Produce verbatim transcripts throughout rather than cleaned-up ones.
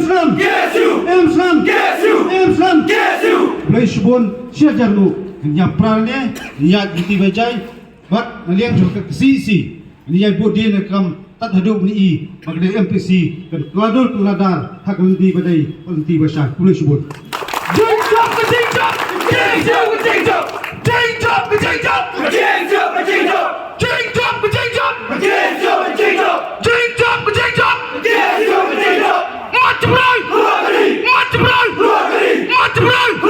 Slem. K S U. Em slem. K S U. Em slem. K S U. Blei shibun, shi hajar nguh. Ngin ïa pra ne, ngin ïa lynti ba jai. Bad na liang jong ka C E C, ngin ïa bud dien ne kam tad haduh ngin i ba ka dei M P C kan klador kladar ha ka lynti ba dei, ka lynti ba shai. Khublei shibun. Jingïaseng, jingïaseng, jingïaseng, jingïaseng. Jingïaseng, jingïaseng. Jingïaseng, jingïaseng. Jingïaseng, jingïaseng. Jingïaseng, jingïaseng. Jingïaseng, jingïaseng. Jingïaseng, jingïaseng. Mut jingpyrshah. Mut jingpyrshah. Mut jingpyrshah.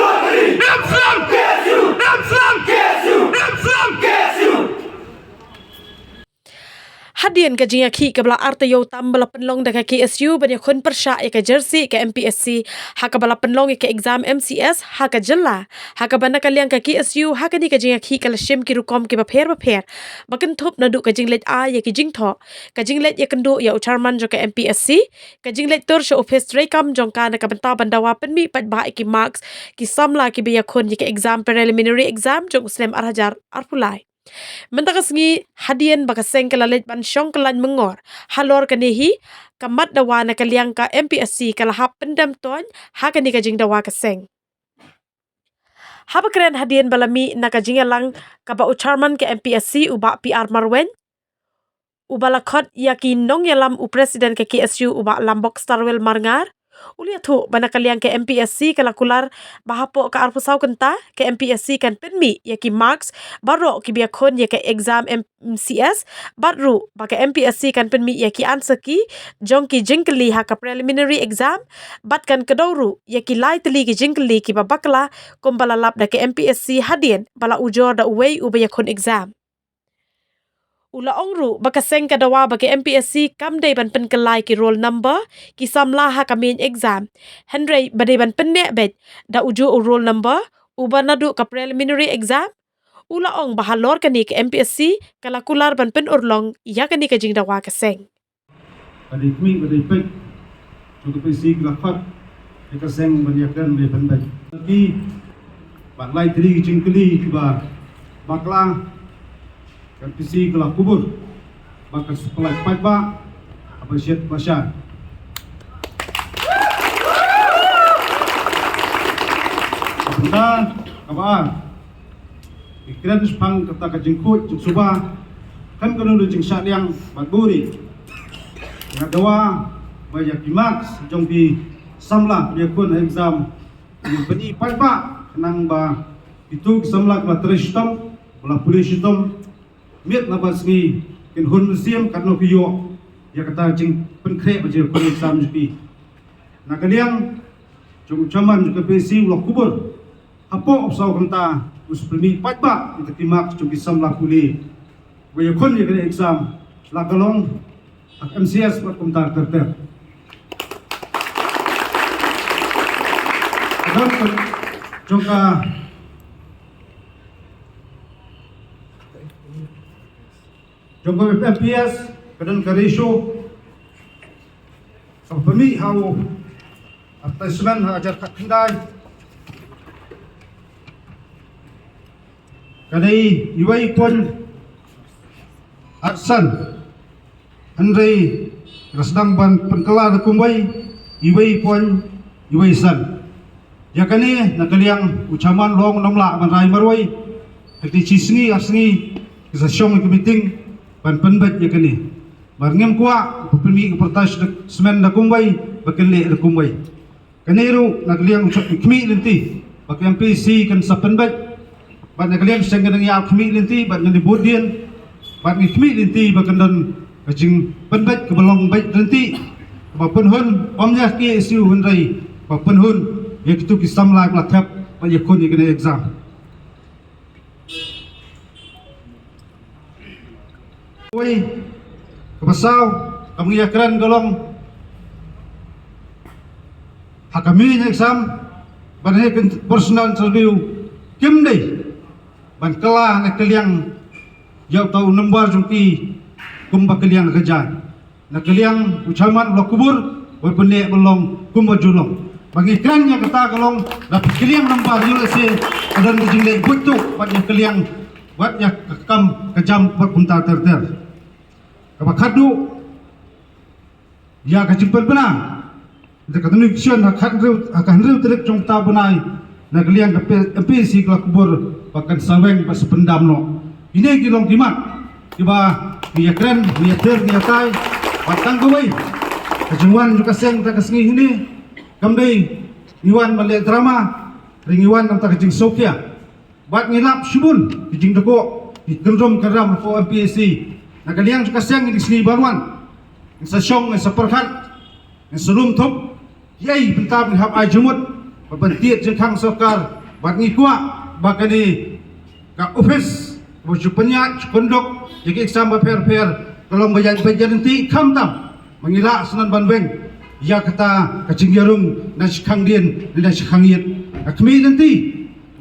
Em slem. Em slem. Em slem. Hadien ka jingïakhih kaba la ar taïew tam ba la pynlong da ka K S U ban ïakhun pyrshah ïa ka jersey ka M P S C, ha kaba la pynlong ïa ka exam M C S ha ka jylla, ha kaba na ka liang ka K S U ha kane ka jingïakhih ka la shim ki rukom kiba pher bapher, ba kynthup naduh ka jingleit ai ïa ki jingthoh, ka jingleit ïakynduh ïa u chairman jong ka M P S C, ka jingleit tur sha ophis treikam jong ka na ka bynta ban dawa pynmih paidbah ïa ki marks ki samla kiba ïakhun ïa ka exam, preliminary exam jong u snem ar hajar arphew lai. Mynta ka sngi, hadien ba ka seng ka la leit ban shong kyllain myngor halor kane hi, ka mat dawa na ka liang ka M P S C ka la hap pyndem toiñ ha kane ka jingdawa ka seng. Haba kren hadien ba la mih na ka jingïalang kaba u chairman ka M P S C u Bah P R Marwein, uba la khot ïa ki nongïalam u president ka K S U u Bah Lambok Starwell Marngar, u la ïathuh ba na ka liang ka M P S C ka la kular ba hapoh ka arphew saw kynta ka M P S C kan pynmih ïa ki marks baroh kiba ïakhun ïa ka exam M C S, bad ruh ba ka M P S C kan pynmih ïa ki answer key jong ki jingkylli ha ka preliminary exam, bad kan kdew ruh ïa ki lai tylli ki jingkylli kiba bakla kumba la lap da ka M P S C hadien ba la ujor da uwei uba ïakhun exam. U la ong ruh ba ka seng ka dawa ba ka M P S C kam dei ban pynkylla ki roll number ki samla ha ka main exam, hynrei ba dei ban pynneh beit da ujuh u roll number uba naduh ka preliminary exam. U la ong ba halor kane ka M P S C ka la kular ban pynurlong ïa kane ka jingdawa ka seng. Ka dei khmih, ka dei peit. Jong ka P C ka la khot ïa ka seng ban ïakren, ban ïapynbeit. Ki, bad lai tylli ki jingkylli kiba bakla, ka P C ka la kubur ba ka supply paidbah haba shet ba shai. Bynta kaba ar, ngi kren shaphang kata ka jingkhuid jingsuba, khlem kano kano jingshah liang bad buhrieh. Nga dawa ba ïa ki marks jong ki samla ba ïakhun ha exam, ngi pyni paidbah khnang ba kito ki samla kiba trei shitom, ba la pule shitom, miet la bad sngi, kin hun mynsiem katno ki ïoh ïa kata jingpynkhreh bad jingïakhun exam jong ki. Na ka liang jong u chairman jong ka P C u la kubur, hapoh arphew saw kynta u sa pynmih paidbah ïa ki marks jong ki samla pule ba ïakhun ïa kane ka exam, la ka long ha ka M C S bad kumta ter ter. Ka don ka jong ka, jong ka M P S, ka don ka ratio kaba pynmih ha u advertisement ha ka hajar khatkhyndai, ka dei uwei point arphew san. Hynrei la sdang ban pynkylla da kumwei, uwei point uwei san. Ïa kane na ka liang u chairman u la ong ym lah ban rai marwei. Hynrei shi sngi ar sngi ki sa shong ïa ka meeting ban pynbeit ïa kane. Bad ngim kwah ban pynmih ka advertisement da kumwei ba kin leh da kumwei. Kane ruh na ka liang u khmih lynti ba ka M P S C kan sa pynbeit. Bad na ka liang seng ka dang ïa khmih lynti bad ngi bud dien. Bad ngi khmih lynti ba kan don ka jingpynbeit kaba long beit lynti, kaba pynhun ym ïa ka K S U hynrei ba pynhun ïa kito ki samla ba la thep ba ïakhun ïa kane ka exam. Wei, kaba saw, kaba ngi ïakren ka long ha ka main exam, ban ïa ka personal interview, kim dei ban kylla na ka liang ïa uta u number jong ki kumba ka liang ka jaiñ. Na ka liang u chairman u la kubur, wat pynleh ban long kumba ju long. Ba ngi kren ïa kata ka long, da phi ka liang number ïa lehse ka don ka jingleh buit tu, wat ïa ka liang, wat ïa ka kam ka jam, wat kumta ter ter. Kaba khadduh, ïa ka jingpynbna Te ka notification ha ka hynriew, ha ka hynriew tarik jong mynta u bnai, na ka liang ka P-, M P A C ka la kubur ba kan sa weng bad sa pyndam noh. Kine ki long ki mat kiba ngi ïakren, ngi ïathir, ngi ïatai. Bad tang kawei, ka jingwan jong ka seng ha ka sngi hynne kam dei ngi wan ban leh drama, hynrei ngi wan na ka bynta ka jingsngewkhia. Bad ngi lap shibun ki jingdukuk, ki kyndrum kynram hapoh M P A C. Na ka liang jong ka seng, ngi sngew ban wan, ngi sa shong, ngi sa pyrkhat, ngi sa rung thup ïa i bynta ba ngi hap ai jingmut bad ban tied jingkhang sorkar. Bad ngi kwah ba kane ka ophis ba ju pynïaid, ju kyndok ïa ki exam bapher bapher, ka long ba ïaid beit ïa lynti, khamtam ba ngi lah sa nang ban weng ïa kata ka jingïarung na shi khang dien, na shi khang ïit. Nga khmih lynti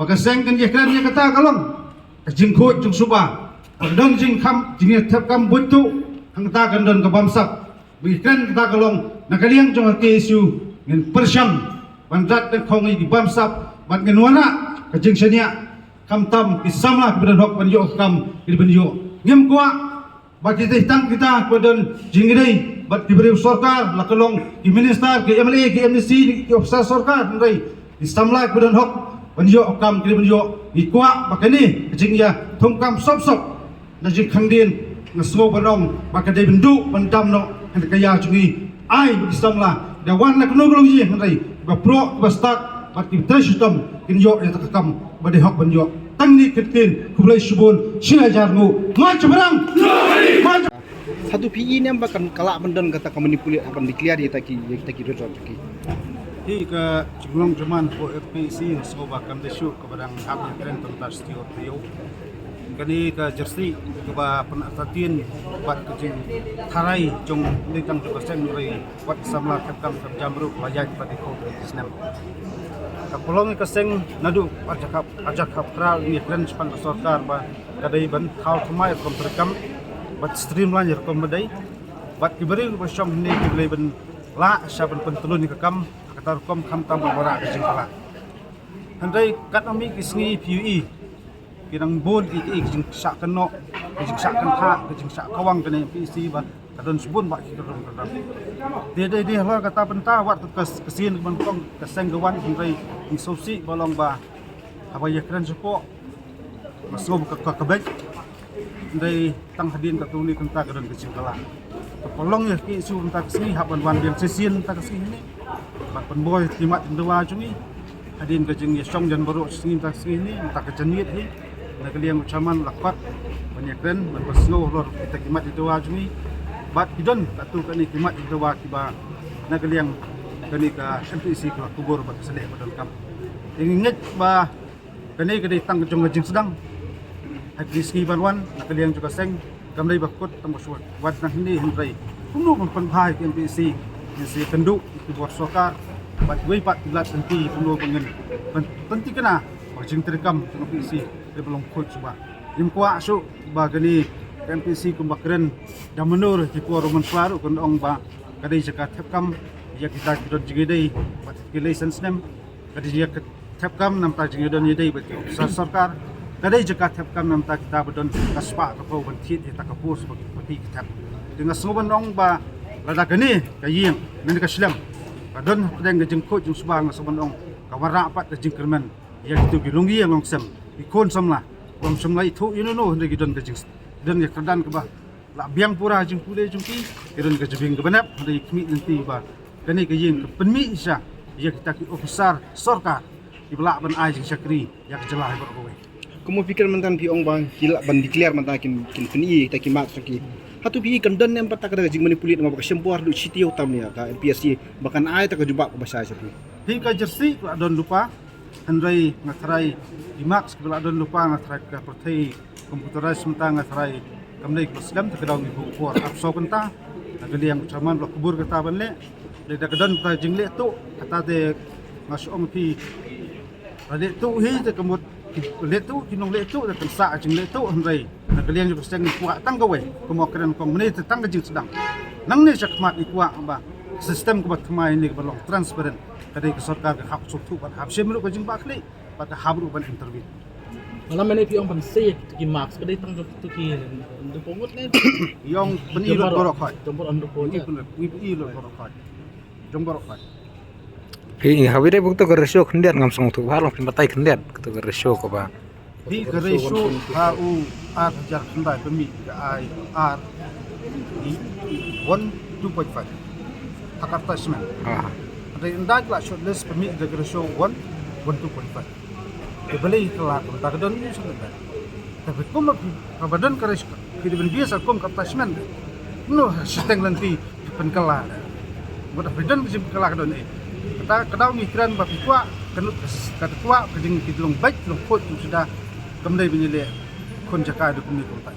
ba ka seng kan ïakren ïa kata, ka long ka jingkhuid jingsuba, ba ka don jingkham, jingïathep kam buit tuh, hangta kan don ka bamsap. Ba ngi kren kata ka long, na ka liang jong ka K S U, ngin pyrshang ban rat nyngkong ïa ki bamsap, bad ngin wanrah ka jingshaniah, khamtam ki samla kiba don hok ban ïoh ka kam ki dei ban ïoh. Ngim kwah ba kita, tang kita kiba don jingïadei bad ki briew sorkar, la ka long ki minister, ki M L A, ki M D C, ki ophisar sorkar, hynrei ki samla kiba don hok ban ïoh ka kam ki dei ban ïoh. Ngi kwah ba kane ka jingïathung kam sop sop na jingkhang dien, nga sngew ban ong ba ka dei ban duh ban dam noh. Hynrei ka ïa jong ngi, ai ba ki samla da wan na kano ka longïing, hynrei ba proh, ba stad bad ki trei shitom kin ïoh ïa ka kam ba dei hok ban ïoh. Tang kine ki ktien, khublei shibun, shi hajar nguh. March Jaiñtia! March! Hato phi i ne em ba kan, ka lah ban don kata ka manipulate haba declare ïa kita ki, ïa kita ki result ki? Hi ka jinglong jingman hapoh M P A C, nga sngew ba kam dei shuh kaba dang hap ïakren tang ta shuh ïa u. Kane ka jersey kaba pynatatian bad ka jingtharai jong, ym dei tang jong ka seng, hynrei wat samla thep kam, thep jam ruh la ïaid bad i khot ka snem. Ka pynlong ïa ka seng naduh arja khap, arja khap kral ngi kren shaphang ka sorkar ba ka dei ban thaw thymmai rukom treikam bad streamline rukom ba dei. Bad ki briew ba shong hynne ki dei ban lah sha ban pyntlun ïa ka kam ha kata rukom, khamtam ba wanrah ka jingkylla. Hynrei katno mih ki sngi phi i ki nang bun ki, ki jingshah kynnoh, ki jingshah kynthah, ki jingshah kawang kane M P A C ba ka don shibun bah ki kyndrum kyndram. Te dei, dei halor kata bynta wat ka, ka sien ka ban kong ka seng ka wan, hynrei ngi sngewsih ba long ba haba ïakren shapoh, nga sngew ka, ka, ka beit. Hynrei tang hadien katto katne kynta ka don ka jingkylla. Ka pynlong ïa ka K S U mynta ka sngi hap ban wan biang shisien mynta ka sngi hynne. Ban pynbor ïa ki mat jingdawa jong ngi hadien ka jingïashong jan baroh shi sngi mynta ka sngi hynne, mynta ka janmiet hi. Na ka liang u chairman la khot ban ïakren, ban pynsngew halor kita ki mat jingdawa jong ngi. Bad ki don katto katne ki mat jingdawa kiba na ka liang kane ka M P A C ka la kubur bad ka sa leh ba donkam. Te ngi ngeit ba kane ka dei tang ka jong ka jingsdang. Ha kine ki sngi ban wan, na ka liang jong ka seng, kam dei ba kut tang ba shu wan nang hynne, hynrei kumno ban pynbha ïa ka M P A C, ngin sa ïakynduh ïa ki bor sorkar bad kiwei pat ki lad lynti, kumno ba ngin pyn-, pynthikna ba ka jingtreikam jong ka M P A C ka dei ban long khuid suba. Ngim kwah shuh ba kane ka M P A C kumba kren da mynno ki por u mynshuwa ruh kan ong ba ka dei jaka thep kam ïa kita ki don jingïadei bad ki lei san snem. Ka dei jaka thep kam namar ka jingïadon ïadei bad ki ophisar sorkar. Ka dei jaka thep kam namar kita ba don ka spah ka phew ban thied ïa kita ka post ba ki party ki thep. Te nga sngew ban ong ba lada kane ka ïing, kane ka shlem ka don hapdeng ka jingkhuid jingsuba, nga sngew ban ong ka wanrah pat ka jingkyrmen ïa kito ki longïing longsem, ki khun samla. Bym shym la ithuh ïano ïano, hynrei ki don ka jing, ki don ka kyrdan kaba la biang pura ha jingpule jong ki, ki don ka jabieng kaba nep, hynrei khmih lynti ba kane ka ïing ka pynmih shisha ïa kita ki ophisar sorkar kiba lah ban ai jingshakri ïa ka jylla hi baroh kawei. Kumba phi kren mynta phi ong ba ki lah ban declare mynta kin, kin pyni ïa kita ki marks jong ki. Hato phi i kan don ne em pat kata ka jingmanipulate, namar ba ka shim por haduh shi taïew tam ïa ka M P A C ba kan ai kata ka jubab kaba shai sha phi? Hi ka jersey ka la don lypa. Hynrei nga tharai ki marks kiba la don lypa, nga tharai ka pyrthei computerized mynta, nga tharai kam dei kaba slem, te ka daw ngi buh por arphew saw kynta. Na ka liang u chairman ba la kubur kata ban leh. Dei da ka don kata jingleh tuh, kata te nga shu ong phi, la leh tuh hi te ka mut ki leh tuh, ki nongleh tuh te kan sah jingleh tuh, hynrei na ka liang jong ka seng ngi kwah tang kawei, kumba kren kong mynne te tang ka jingsdang. Nangne shakhmat ngi kwah ba system kaba thymmai ne kaba long transparent, ka dei ka sorkar ka hap sngewthuh bad hap shim ruh ka jingbahkhlieh bad ka hap ruh ban intervene. Malam mynne phi ong ban sei ïa kito ki marks, ka dei tang jong kito ki hynriew phew ngut ne? Phi ong pyni lut baroh khoit. Jong baroh hynriew phew ngut. Phi pyni lut baroh khoit. Jong baroh khoit. Phi, ha phi dei buk to ka ratio khyndiat, ngam sngewthuh bha, long phin batai khyndiat kata ka ratio kaba. Phi, ka ratio ha u ar hajar khyndai phi mih ka ai ar one two point five. Ha ka rta shmen. Ah. Hynrei ynda ki la shortlist phi mih da ka ratio one, one two point five. Te balei ka la kumta, ka don u sngewthuh. Te phi kum phi, haba don ka ratio, phi dei ban bia sa kum ka rta shmen. Mano shiteng lynti phi pynkylla da. Mut haba don ka jingpynkylla ka don eh. Kata ka daw ngi kren ba phi kwah, ka nud ka kwah, ka jing ki long beit, long khuid, long suda. Kam dei ban ïaleh khun jaka da kumne kumta.